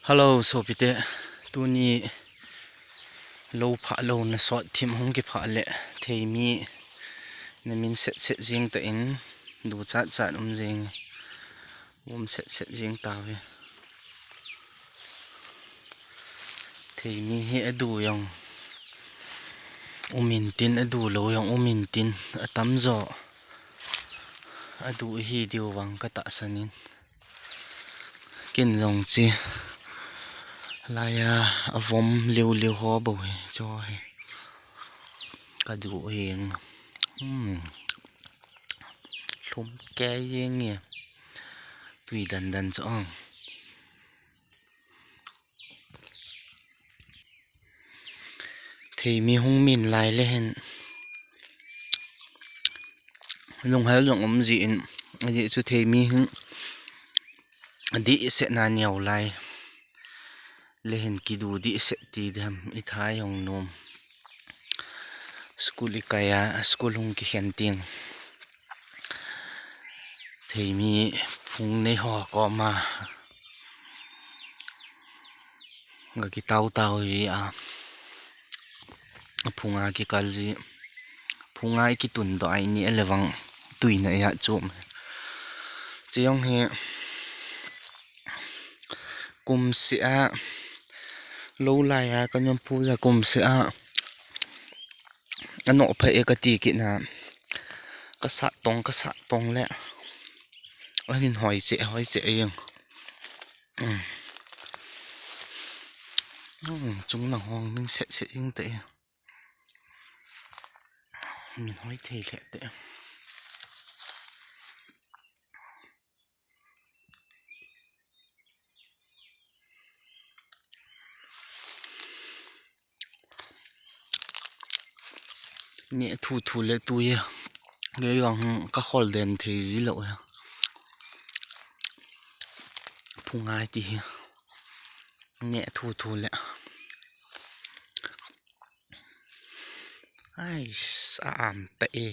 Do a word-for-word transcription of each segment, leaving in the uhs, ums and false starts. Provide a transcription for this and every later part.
Hello, sopite. Tuni lou phah louna sot thim hung kiphah le theimi na min set set jing ta in du chat chat um jing. Um set set jing ta ve. Theimi hi a du jong um in tin, a du lou jong um in tin, a tam jo a du hi diu vang ka tahsan in. Kin jong chi lai a, a vom liu liu ho bou hi, chu hi ka du hi. Hmm. Lhum kei jeng e. Tui dan dan chu ang. Theimi hung min lai le hin lunghel jong um ji in, ajeh chu theimi hin adih set na neo lai le hin kidu dih set ti dem i thai hong nom. School i kai a, school hung kikhen ting. Theimi phung nei ho koma ga kitau tau ji a, a phunga kikal ji, phunga i kitun doh a i ni a le vang tuina i a chum. Chi jong hi kum si a, lou lai a ka nyom pu ja kum si a, a noh pha e ka ti kit na, ka sat tong, ka sat tong le a hin hoi che, hoi che e jong. Um. Um, chung nang hong min set set jing ta e. Min hoi thei le te. Neh thu thu le tui a. Kei jong ka khol den thei ji lou a. Phungai ti hi. Neh thu thu le. Ai, sa am ta e.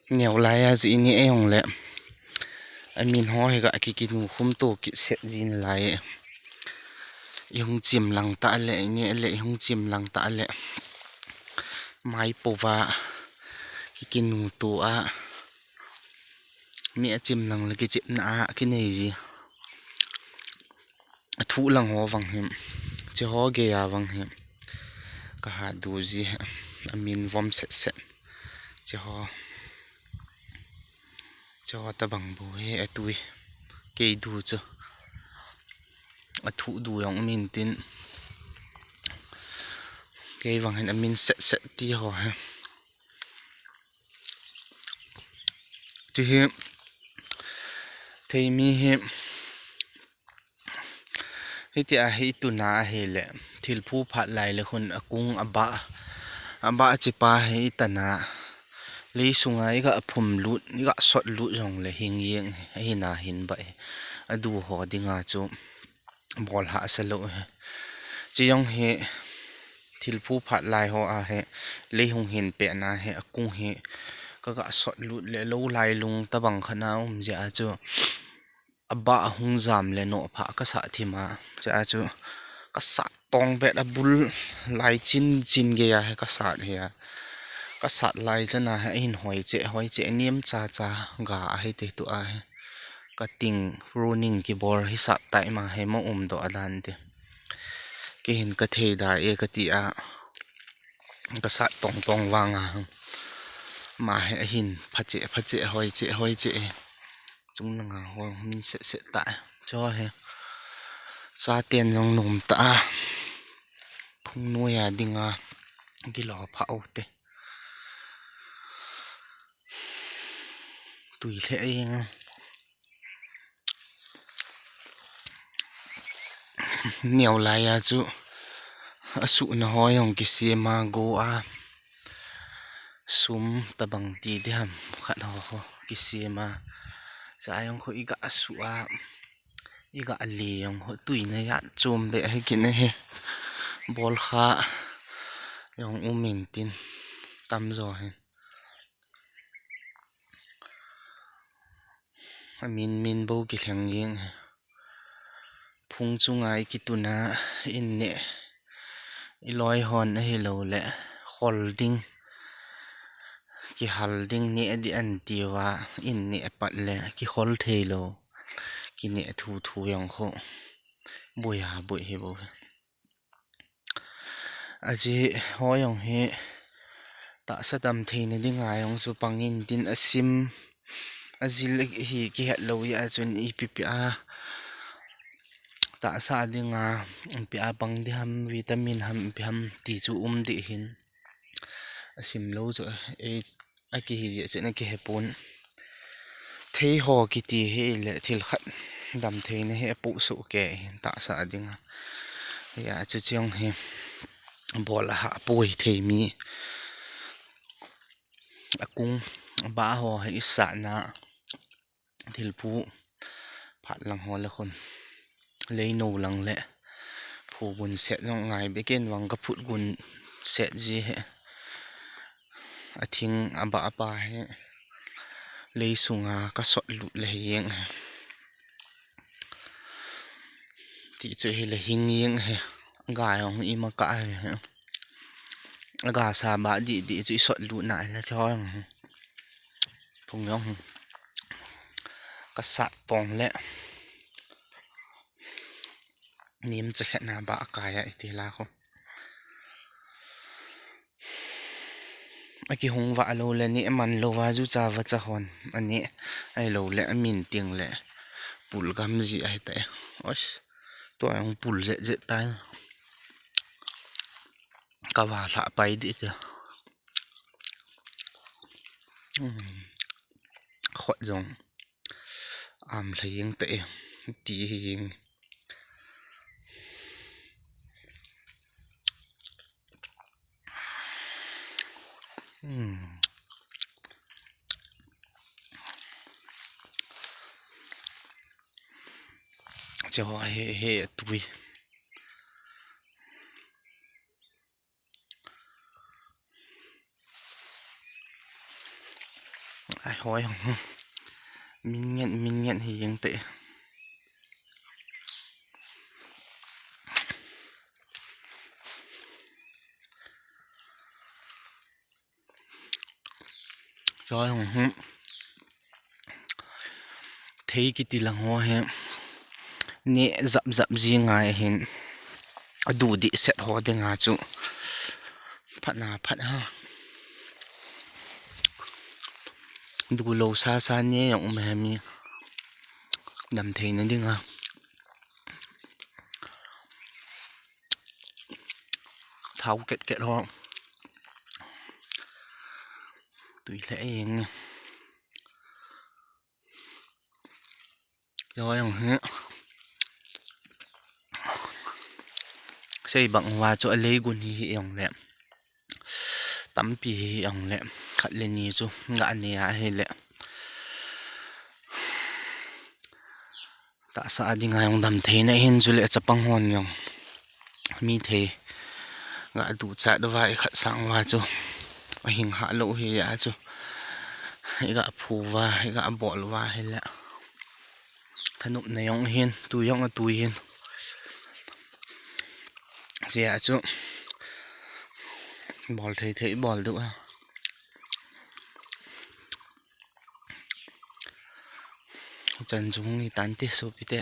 Neo lai a ji ni e jong le. A min ho hi ga ki kinu khum to ki set jin lai e. I hung chim lang ta le, i ni le i hung chim lang ta le. Mai po va ki kinu to a. Mi a chim lang le ki chim na a ki nei ji. A thu lang ho vang hi, chi ho gei a vang hi ka ha du ji hi, a min vom set set. Chi ho, chi ho ta bang bu hi a tui kei du chu. A thu du jong min tin kei vang hin a min set set ti ho hi. Chu hi theimi hi hiti a hi tuna a hi le thil phu phat lai le hun a kung a ba, a ba chi pa hi i tana lei sunga i ga phum lut, i ga sot lut jong le hing jeng hi, a hin a hin ba hi a du ho dinga chu bol hahsa lou hi. Chi jong hi thil phu phat lai ho a hi lei hung hin pe na hi a kung hi ka ga sot lut le lou lai lung ta bang kha na um ji a chu a ba a hung jam le noh pha ka sa thim a. Chi a chu ka sat tong bet a bul lai chin chin gei a hi ka sat hi a. Ka sat lai chan a hi a hin hoi che, hoi che niam cha cha ga a hi te tu a hi. Ka ting running kibol hi sat tai ma he ma um doh a dan te. Kei hin ka thei da e ka ti a. Ka sat tong tong vang a. Ma he a hin pha che, pha che, hoi che, hoi che. Chung nang a ho min set set ta. Cho he. Cha ten jong nom ta a. Phung noi a ding a. Kilo pha u te. Tui lheh jeng a. Neo lai a chu a suhna ho jong kisem a go a. Sum ta bang ti di ham khat ho ho kisem a. Cha jong khu i ga suh a. I ga le jong khu tui na jat chom be hi kin hi. Bol kha jong um in tin tam jo hin. Amin min bou kilheng jeng. Phung chunga ikituna in neh, iloi hon ahilou le khol ding, kihal ding neh ding an tiuva, in neh pat le kikhol thei lou, kineh thu thu jong khu boi a boi hi bou. Ajeh ho jong hi tahsa dam theina dinga jong chu pang intin asim, ajil hi kihet lou jeh a chun ipi pi a tahsa dinga, ipi a pang ding ham, vitamin ham, ipi ham ti chu um ding hin. Asim lou chu ei akihi jeh chun akihe pon. Thei ho kiti hi le thil khat dam theina hi apoh soh kei hin tahsa dinga. Hijeh a chu cheng hi bol a hah poi thei mi. Akung abah ho hi isahna thilphu phat lang ho le khun lei nou lang le phu gun set jong ngai be ken vang ka phut gun set ji he. Athing abah apa he lei sunga ka sot lut le hi jeng he. Ti chu hi le hing jeng he. Ga jong ima ka he. Aga sa ba di di chu isot lut na le thoi jong he. Phung jong he. Ka sat pong le. Nim chakhet na ba akai a iti la khu. Akihung va lou le ni aman lou va ju cha va cha hon. Ani ahilou le amin ting le. Pul gam ji ahi tai. Os. Tua jong pul jet jet tai. Ka va hla pai di te. Hmm. Khot jong am lha jeng te ti hi jeng. Hmm. Cho he he tui. Ai hoi hong. Min ngen, min ngen hi jeng te. Choi hong hi. Thei kiti lang ho hi. Ni zap zap ji ngai hin. Adu di set ho dinga chu. Phat na phat ha. Du lou sa sa ni jong um he mi. Dam theina dinga. Thao ket ket ho. Tui lheh jeng. Yo jong hi. Sei bang uva chu alei gun hi hi jong le. Tampi hi jong le. Khat le ni chu ga ne a hi le. Tahsa a dinga jong dam theina hin chu le chapang hon jong. Mi thei ga du chat uva i khat sang uva chu. Ahing ha lou hi a chu. I ga phu uva, i ga bol uva hi le. Thanop na jong hin, tu jong a tu hin. Che a chu. Bol thei thei bol du a. Chan chung ni tan te sopi te.